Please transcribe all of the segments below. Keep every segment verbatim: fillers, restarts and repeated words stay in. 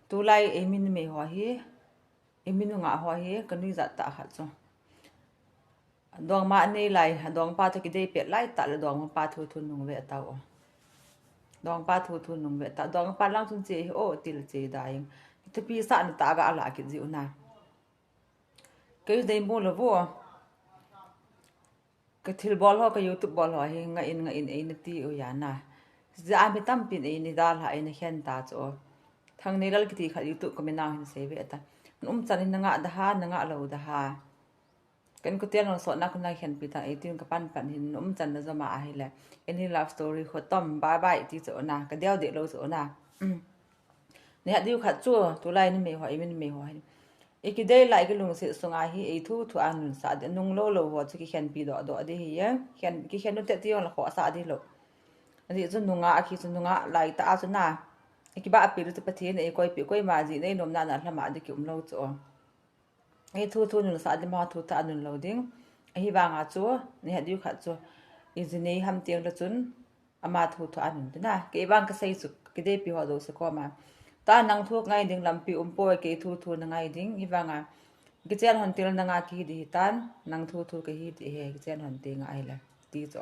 Tulai eimi numei ho hi, eimi nungah ho hi, kanuijat tah khat chu, dongma anei lai, adongpa toh kidei pet laitah le dongmapa thu thu nungve tao. Dongpa thu thu nungve tah, dongmapa lang chun che hi o, til che da ing. Thupi sahna tah ga alah kit jiu na. Kei deimu lou vo. Kathil bol ho, ka YouTube bol ho hi ngah in, ngah in eina tiu ahi na. Hijeh a mi tampin eina dalha, eina khen ta chu. Thangneilal kiti khat YouTube comment a hin seive ta. Na umchan hin nangah da ham, nangah lou da ham. Ka inkoten losotna khu nakhenpi tan, eitin kapan pan hin na umchan najom a ahile, any love story khotom, bye bye ti chu na, kadeo deh lou chu na. Neihet diu khat chu, tulai numei ho, eimi numei ho hin, ikidei lai, ikilungset sunga hi eithu thu a nunsah ding, nung lou lou ho chu kikhenpi doh doh ding ahi e. Kikhen u tete jongle khohsah ding lou. Ajeh chu nungah, akhi chu nungah laitah a chu na, ikibahpi diu chu Pathen in eikoipeh, koima jin einomna na lhama ding kium lou chu. Eithu thu nunsah ding, ama thu thua nun lou ding. Ahivanga chu, neihet diu khat chu, iji nei ham tengle chun, ama thu thua nun ding na. Kei vang kasei chu, kideipi ho jouse koma, ta nang thu kangai ding lampi umpoi, kei thu thu nangai ding. Hivanga kichen hon tengle nanga kihi ding hitan, nang thu thu kahi ding ahi, kichen hon tengle ahile, ti chu.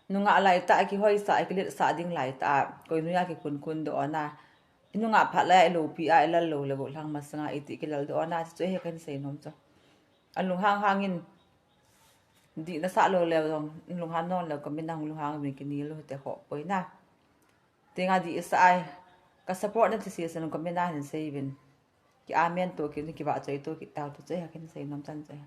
Nungah laitah a kihoisah, ikiletsah ding laitah a, koi noiya kikhunkun doh na, inungah phat laiya iloupi a ilal lou le gollhang masanga iti kilal doh na, chuchu ahi kahin seinom chu. Alunghang hangin, dih nasah lou leu jong, lunghang non leu comment a hung lunghang uvin, kinel u hite, khoh poi na. Tenga dih isah a, ka support nati sesen comment a hin sei uvin. Ki amen to kit, kivahchoi to kit tao, tu chu ahi kahin seinom chan chu ahi.